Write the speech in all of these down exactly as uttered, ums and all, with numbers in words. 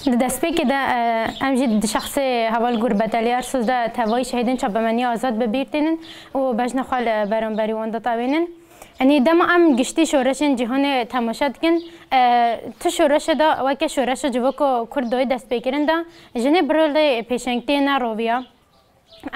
Di destpêkê de, e, em jî di şexsê heval Gurbeteliya Ersûz de tevayî şehîdên çapemeniya azad bi bîr tînin û bejna xwe li beramberî wan de tewênin. Yanî dema em giştî şoreşên cîhanê temaşe dikin, e, tu şoreşe de weke şoreşa civaka Kurd doyê destpêkirin de jinê bi rolê pêşengtiyê neroviya.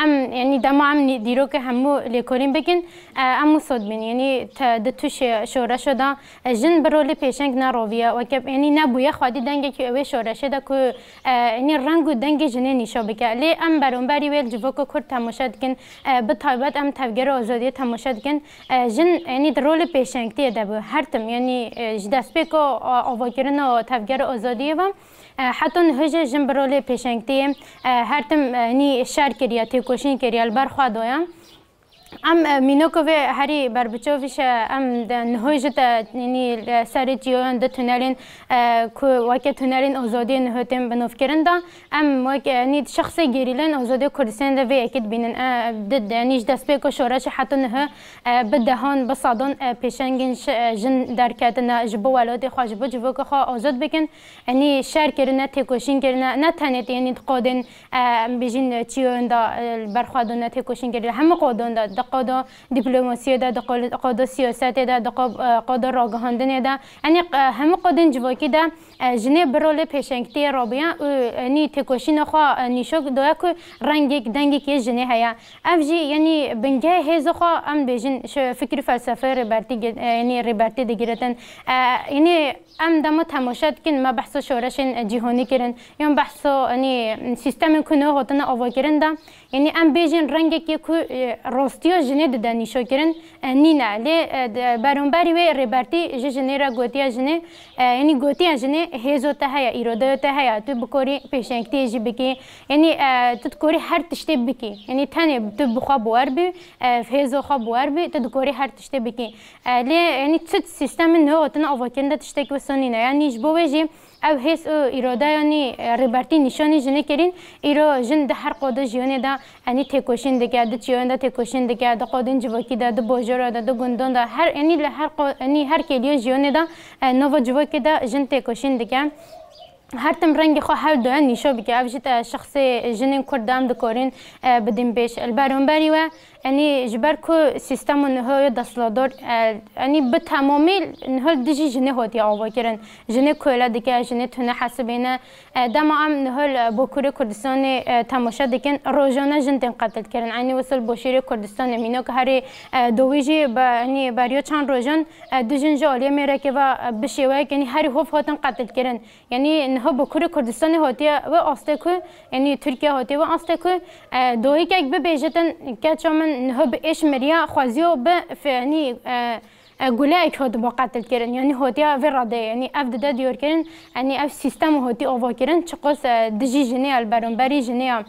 Em, yanî dema em nî-, dîrokê hemû lêkolîn bikin, e, em wisa dibînin. Yanî te di tu şê-, şoreşa de, e, jin bi rolê pêşeng neroviye. Weke, yanî nebûye xwedî dengekî wê şoreşê de ku, e, yanî reng û dengê jinê nîşa bike. Lê em beramberî wê li civaka Kurd temaşe dikin. E, bi taybet em tevgera azadiyê temaşe dikin. E, jin, yanî di rolê pêşengtiyê de bû. Her tim, yanî, e, ji destpêka, a, avakirina tevgera azadiyê ve, e, heta niha jî jin bi rolê pêşengtiyê, e, her tim, e, nî şer kiriye, têkoşîn kiriye, li ber xwe daye. Em, e, mînaka vê herî berbiçav îşe, em de niha jî te, nî, li serê çiyoyan di tunelên, e, ku weke tunelên azadiyê niha tên binovkirin de, em wek, e, nî şexsê gerîlên azadiyê Kurdistanê de vê yekê dibînin. E, di, di, nî ji destpêka şoreşê heta niha, e, bi dehan, bi sedan, e, pêşengên şi-, e, jin derketine, ji bo welatê xwe, ji bo civaka xwe azad bikin. Yanî şer kirine, têkoşîn kirine, ne tenê tê, yanî di qadên, e, em bêjin, e, çiyoyan de, e, li ber xwe dane têkoşîn kirine. Hemû qadan de, di qada dîplomasiyê de, di qal-, qada siyasetê de, di qa-, e, qada ragihandinê de, yanî, e, hemû qadên civakî de, e, jinê bi rolê pêşengtiyê rabiye û, e, yanî têkoşîna xwe, e, nîşo daye ku rengek, dengekê jinê heye. Ev jî, yanî bingehê hêza xwe, em bêjin, şi-, fikr û felsefeya Rêbertî ge-, e, yanî Rêbertî digiritin. E, yanî Em dema temaşe dikin, me behsa şoreşên cîhanî kirin, yan behsa, yanî, sîstemên ku niha hatine avakirin de, yanî em bêjin rengekê ku, e, rastiya jinê dide nîşokirin, e, nîne. Lê, e, de, beramberî wê Rêbertî ji jinê re gotiye jinê, e, yanî gotiye jinê hêzo te heye, îrodeya te heye, tu bikorî pêşengtiyê jî bikî, yanî, e, tu dikorî her tiştê bikî. Yanî tenê tu bi xwe biwer bî, e, hêzo xwe biwer bî, tu dikorî her tiştê bikî. E, lê, yanî, çi sîstemên niha hatine avakirin de tiştekî wisa nîne. Yanî, ji bo wê jî ew hêz û îradeya nî, e, Rêbertî nîşanî jinê kirîn, îro jin di her qada jiyanê de, yanî, têkoşîn dike, di çiyan de têkoşîn dike, di qadên civakî de, di bajara de, di gundan de, her, yanî, li her qa-, yanî, her kêliya jiyanê de, e, nava civakê de jin têkoşîn dike. Her tim rengê xwe hewl daye nîşo bike. Ev jî te şexsê jinên Kurd de em dikarin, e, bidin pêş. Li beramberî we, yanî ji ber ku sîstema niha ya desthilatdar, e, yanî bi temamî niha li dijî jinê hatiye avakirin. Jinê kole dike, jinê tune hesibîne. E, dema em niha li Bakurê Kurdistanê, e, temaşe dikin, rojane jin tên qetilkirin. Eynî wisa li Başûrê Kurdistanê, mînak herî, e, dawî jî be-, yanî beriya çend rojan, e, du jin ji aliyê mêrekê ve, e, bi şêweyek, yanî herî hov hatin qetilkirin. Yanî niha Bakurê Kurdistanê hatiye wê astê ku, yanî Tirkiye hatiye wê astê ku, e, dayikek bibêjitin, keça min niha bi êş miriya, xweziya bi fe-, yanî, e, e, guleyek hatiba qetilkirin. Yanî hatiye vê radeyê. Yanî ev dide diyarkirin, yanî ev sîstem hatiye avakirin, çiqas, e, dijî jinê ya, li beramberî jinê ya.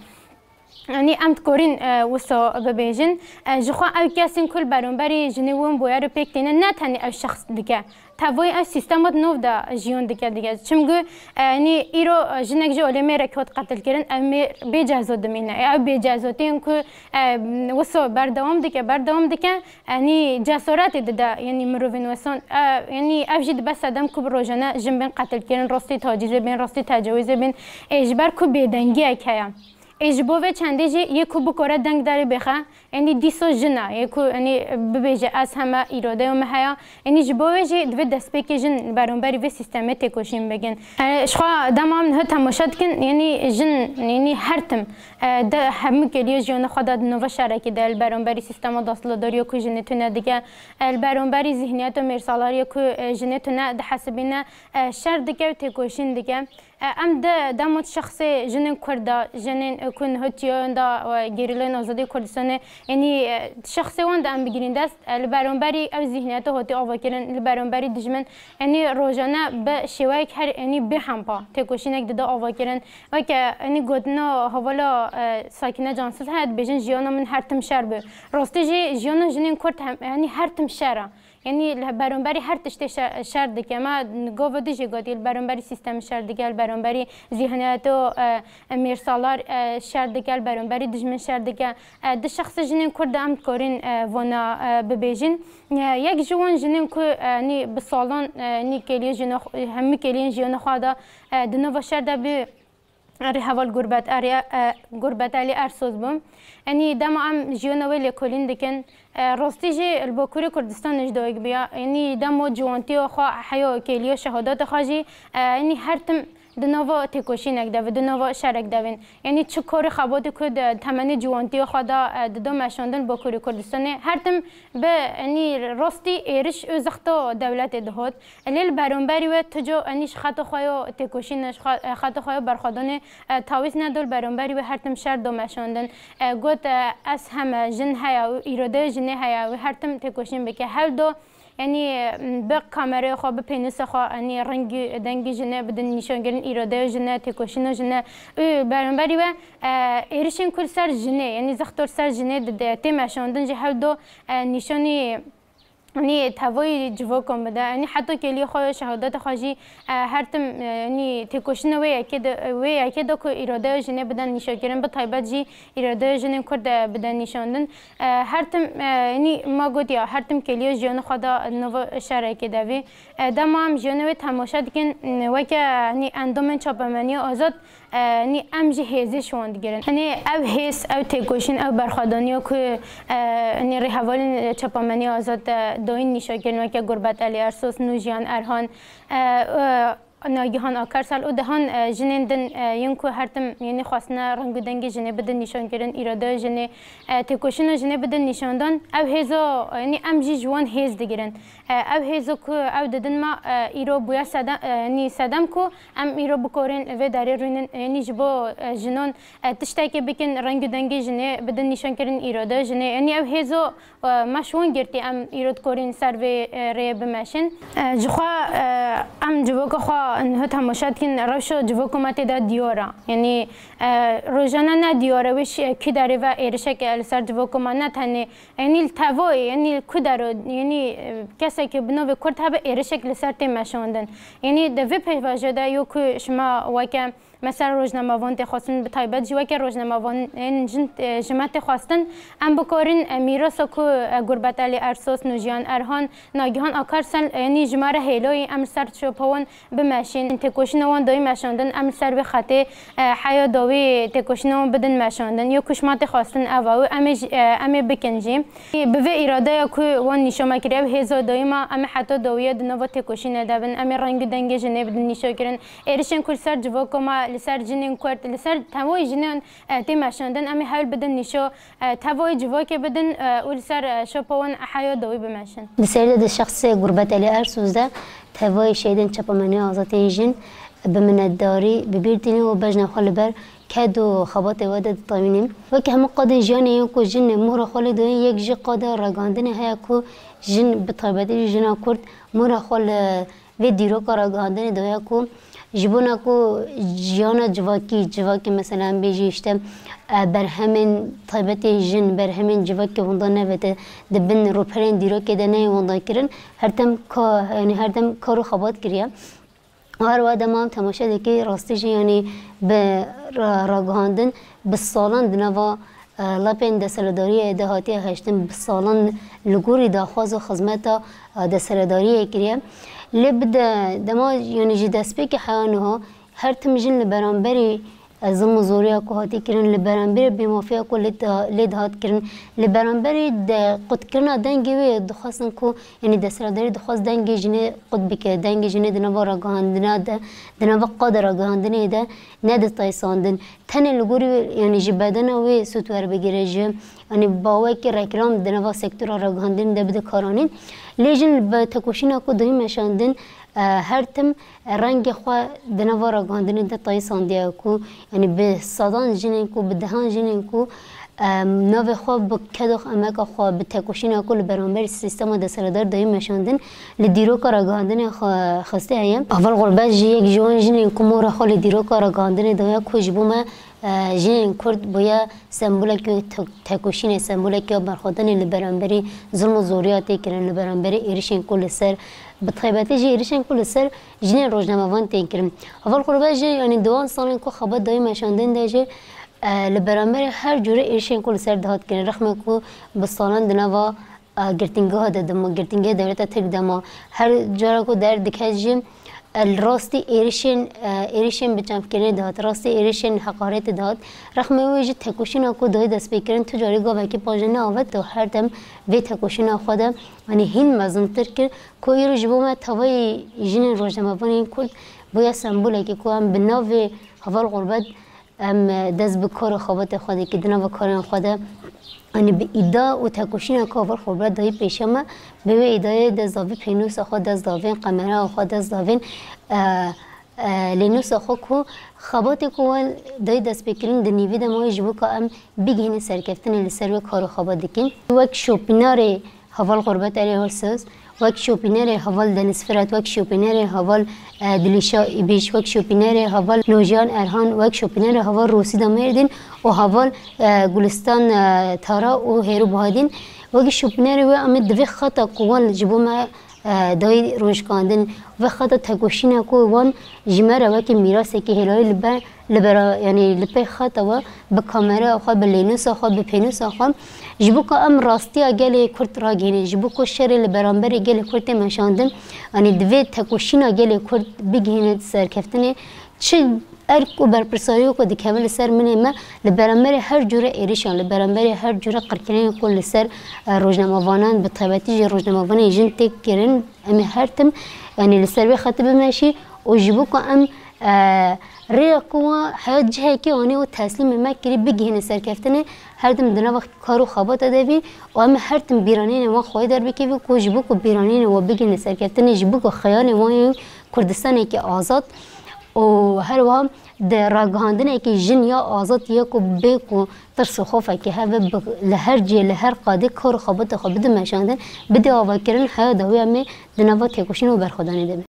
Yanî em dikarin, e, wisa bibêjin. E, ji xwe ew kesên ku li beramberî jinê wan boyarê pêk tînin, ne tenê ew şexs dike. Tevayî ev sîstema di nav de jiyan dike dige. Çimku, e, yanî îro, e, jinek ji alê mêrek hat qetilkirin, ev mêr bê ceza dimîne. E, ew bêcezatiyên ku, e, wisa berdewam dike, berdewam dike, yanî cesaretê dide, yanî mirovên wesan. E, yanî ev jî dibe sedem ku bi rojane jin bên qetilkirin, rastî tacîzê bên, rastî tecawîzê bên. E, ji ber ku bêdengiyek heye. Ê ji bo vê çendê jî yê ku bikore deng derê bêxe, yanî dîsa jin e, yê ku, yanî, bibêje ez heme îrodeya me heye, yanî ji bo wê jî divê destpêkê jin li beramberî vê sîstemê têkoşîn bikin. E, ji xwe dema em niha temaşe dikin, yanî jin, yanî her tim, e, de hemû kêliya jiyana xwe de di nava şerekê de li beramberî sîstema desthilatdariya ku jinê tune dike, e, li beramberî zihniyeta mêrsalariya ku, e, jinê tune dihesibîne, e, şer dike û têkoşîn dike. E, em di dema şexsê jinên Kurd de, jinên, e, ku niha çiyan de, e, gerîlayên azadî Kurdistanê, yanî, e, şexsê wan de em bigirîn dest, e, li beramberî ew zihniyeta hatiye avakirin, li beramberî dijmin, yanî rojane bi şêweyek her, yanî bêhempa têkoşînek dide avakirin. Weke, yanî gotina hevala, e, Sakîne Cansiz heye, dibêjin, jiyana min her tim şer bû. Rastî jî jiyana jinên Kurd hem, yanî her tim şer e. Yanî li beramberî her tiştê şer, şer dike. Me gava dî jî gotî, li beramberî sîstemê şer dike, li beramberî zîhniyetê û, e, mêrsalar, e, şer dike, li beramberî dijmin şer dike. E, di şexsê jinên Kurd de em dikarîn, e, vana, e, bibêjin. E, yek ji wan jinên ku, e, nî bi salan, e, nî kêliyê jiyana xwe, hemû kêliyên jiyana xwe da, e, di nava şer de bû. Rêheval Gurbet Erya-, e, Gurbet Elî Ersoz bû. Enî dema em jiyana wê lêkolîn dikin, e, rastî jî li Bakurê Kurdistanê ji dawek bûya. Enî dema ciwantiya xwe heya kêliya şehadata xwe jî, e, enî her tim di nava têkoşînek de, di nava şerek de bin. Enî çi karê xebatê ku di temenê ciwantiya xwe de, e, dida meşandin Bakurê Kurdistanê, her tim bi enî rastî êriş û zexta dewletê dihot. Lê li beramberî we tu ca enî ji xeta xwe ya têkoşîn, ji xe-, xeta xwe ya berxwedanê, e, tawîz nedo, li beramberî we her tim şer do meşandin. E, got, e, ez heme jin heye û îradeya jinê heye û her tim têkoşîn bike. Hewl do, enî, m, bi kameraya xwe, bi pênûsa xwe, enî rengî dengî jinê bidin nîşankirin, îradeya jinê, têkoşîna jinê. Û beramberî we, e, êrişên ku li ser jinê, enî zexto li ser jinê dide, tê meşandin jî hewl do, e, nîşanî Nî tevayî civakan bide. Nî heta kêliyê xwe ya şehadeta xwe jî, e, her tim, e, nî têkoşîna wê yekê de, wê yekê de ku îradeya jinê bide nîşankirin, bi taybet jî îradeya jinên Kurd, e, bide nîşandin. E, her tim, e, nî ma gotiya, her tim kêliya jiyana xwe da nava şerekê de vî. E, dema em jiyana wê temaşe dikin, weke, nî endamên çapemeniya azad, E, nî em jî hêzê ji wan digirin. Nî ev hêz, ev têkoşîn, ev berxwedaniya ku, e, nî rêhevalên çapemeniya azad, e, dayîn nîşankirin weke Gurbet Elî Ersos, Nûjiyan Erhan, e, e, Nagihan Akarsel û dehan, e, jinên din, e, yên ku her tim, yanî xwestine reng û dengê jinê bidin nîşankirin, îradeya jinê, e, têkoşîna jinê bidin nîşandan. Ev hêza, e, yanî em jî ji wan hêz digirin. E, ev hêza ku ew didin me, e, îro bûye sedem, e, yanî sedem ku Em îro bikorin vê derê rûnin, yanî ji bo, e, jinan, e, tiştekê bikin, reng û dengê jinê bidin nîşankirin îro de. Jinê, yanî ev hêzo, e, me ji wan girtî em îro dikorin ser vê, e, rêyê bimeşin. E, ji xwe, e, em civaka xwe niha temaşe dikin, rewşa civaka me tê de diyar e. Yanî, e, rojane ne diyar e, wê şi-, kî derê ve êrişeke li ser civaka me ne tenê Yanî li tevayê, yanî li ku der o, yanî, e, kesekî bi navê Kurd hebe êrişek li ser tê meşandin. Yanî di vê pêvajoyê de yo ku şima weke, mesela rojnamevan tê xwestin, bi taybet jî weke rojnamevanên jin, e, ji me tê xwestin, em bikarin, e, mîrasa ku, e, Gurbet Elî Ersos, Nûjiyan Erhan, Nagihan Akarsel, e, yanî ji me re hêloyî, em li ser şopa wan bimeşin. Têkoşîna wan dayî meşandin, em li ser vê xetê, e, heya dawî têkoşîna wan bidin meşandin. Yo ku ji me tê xwestin ev e û em ê jî, e, em ê bikin jî. Bi vê îradeya ku wan nîşan me kiriye, ev hêza dayî me, em ê heta dawiyê di nava têkoşînê de bin, em ê reng û dengê jinê bidin nîşankirin. Êrişên ku li ser civaka me, li ser jinên Kurd, li ser tevayî jinan, e, tê meşandin, em ê hewl bidin nîşo, e, tevayî civakê bidin, e, û li ser, e, şopa wan heya dawî bimeşin. Di serê de di şexsê Gurbet Elî Ersoz de tevayî şehîdên çapemeniya azadiyên jin bi minetdarî bi bîr tînin û bejna xwe li ber ked û xebatê we de ditewînin. Weke hemû qadên jiyanê yên ku jin mohra xwe lê dayîn, yek jî qada ragihandinê heye ku jin bi taybetî jî jina Kurd mohra xwe li vê dîroka ragihandinê daye ku ji bona ku jiyana civakî, civakê mesela em bêjî işte, e, berhemên taybetên jin, berhemên civakê winda nevete, di bin rûpelên dîrokê de neyê winda kirin, her dem ka-, yanî her dem kar û xebat kiriye. Her wiha dema em temaşe dikî, rastî jî yanî bi ra-, ragihandin, bi salan di nava, e, lapên desthilatdariyê de hatiye hiştin, bi salan li gorî daxwaz û xizmeta, e, desthilatdariyê kiriye. Lê bi de-, dema yanî ji destpêkê heya niha her tim jin li beramberî, e, zilm û zoriya ku hatî kirin, li beramberî bêmafiya ku lê di-, lê dihat kirin, li beramberî de qutkirina dengê wê dixwestin ku Yanî desthilatdarî dixwest dengê jinê qut bike, dengê jinê di nava ragihandina de, di nava qada ragihandinê de nede taysandin. Tenê li gorî wê, yanî ji bedena wê sûd werbigire, ji, yanî bawekî reklam di nava sektora ragihandinê de bide karanîn. Lê jin bi tekoşîna ku dayî meşandin, e, her tim rengê xwe di nava ragihandinê de tayisandiye ku, yanî bi sedan jinên ku, bi dehan jinên ku, Em, navê xwe bi ked û emeka xwe, bi tekoşîna ku li beramberî sîstema desthilatdar dayî meşandin, li dîroka ragihandinê xwe xiste heye. Heval Gurbet jî yek ji wan jinên ku mora xwe li dîroka ragihandinê daye ku ji bo me Jinên Kurd bûye sembolekî tekoşînê, sembolekî ya berxwedanê li beramberî zilm û zoriya tê kirin, li beramberî êrişên ku li ser, bi taybetî jî êrişên ku li ser jinên rojnamevan tên kirin. Heval Qurbet jî, yanî di wan salên ku xebat dayî meşandin de jî, e, li beramberî her cûre êrişên ku li ser dihat kirin, rexmê ku bi salan di nava girtîngeha de dima, girtîngehê dewleta Tirk dema, her cara ku derdikhet jî, e, li rastî êrişên, e, êrişên bi çavkirinê dihat, rastî êrişên heqaretê dihat. Rexmê wê jî tekoşîna ku dayê destpêkirin tu carî gavekî paşê neavêt û her dem vê tekoşîna xwe de, yanî hîn mezintir kir ku îro ji bo me tevayî jinên rojnamevanên Kurd bûye sembolekî ku em bi navê Heval Qurbet Em, e, dest bi kar û xebatê xwe dikin, di nava karên xwe de, yanî bi îda û tekoşîna ku Heval Qurbet dayî pêşiya me, bi wê îdayê dest davên pênûsa xwe, dest davên qemereya xwe, dest davên, e, e, lênûsa xwe ku xebatê ku wan dayî destpêkirin di nîvî de mayî ji bo ka em bigihînin serkeftinê li ser wê kar û xebat dikin. Wek şopînarê Heval Qurbet Erê Hursiz, wek şopînerê Heval Deniz Firat, wek şopînerê Heval, e, Dilîşa Îbîş, wek şopînerê Heval Nojiyan Erhan, wek şopînerê Heval Rosîda Mêrdîn û Heval, e, Gulistan, e, Tara û Hêrû Bahadîn, wekî şopînerê wê em ê di vê xeta ku wan ji bo me, e, dayî rûnişkandin, vê xeta tekoşîna ku wan ji me re wekî mîrasekî hêlayî li ber li bera, yanî li pey xeta we bi kamereya xwe, bi lênûsa xwe, bi pênûsa xwe, ji bo ku em rastiya gelê Kurd ragihînin, ji bo ku şerê li beramberî gelê Kurd tê meşandin, yanî divê tekoşîna gelê Kurd bigihîne serkeftinê. Çi erk û berpirsariya ku dikeve li ser minê me, li beramberî her cure êrişan, li beramberî her cure qirkirinên ku li ser, e, rojnamevanan, bi taybetî jî rojnamevanên jin tê kirin, em ê her tim, yanî li ser vê xetê bimeşî û ji bo ku em, e, rêya ku wan heya cihekê anî û teslîmê me kirî bigihîne serkeftinê, her tim di nava kar û xebata de bî û em ê her tim bîranînê wan xweyî derbikevî ku ji bo ku bîranînê wan bigihîne serkeftinê, ji bo ku xeyalê wan yên Kurdistanekî azad û her wiha di ragihandinekî jin ya azad ya ku bê ku tirs û xofekî hebe bi, li her cihê, li her qadê kar û xebata xwe bide meşandin, bide avakirin, heya dawî em ê di nava têkoşîn û berxwedanê de be.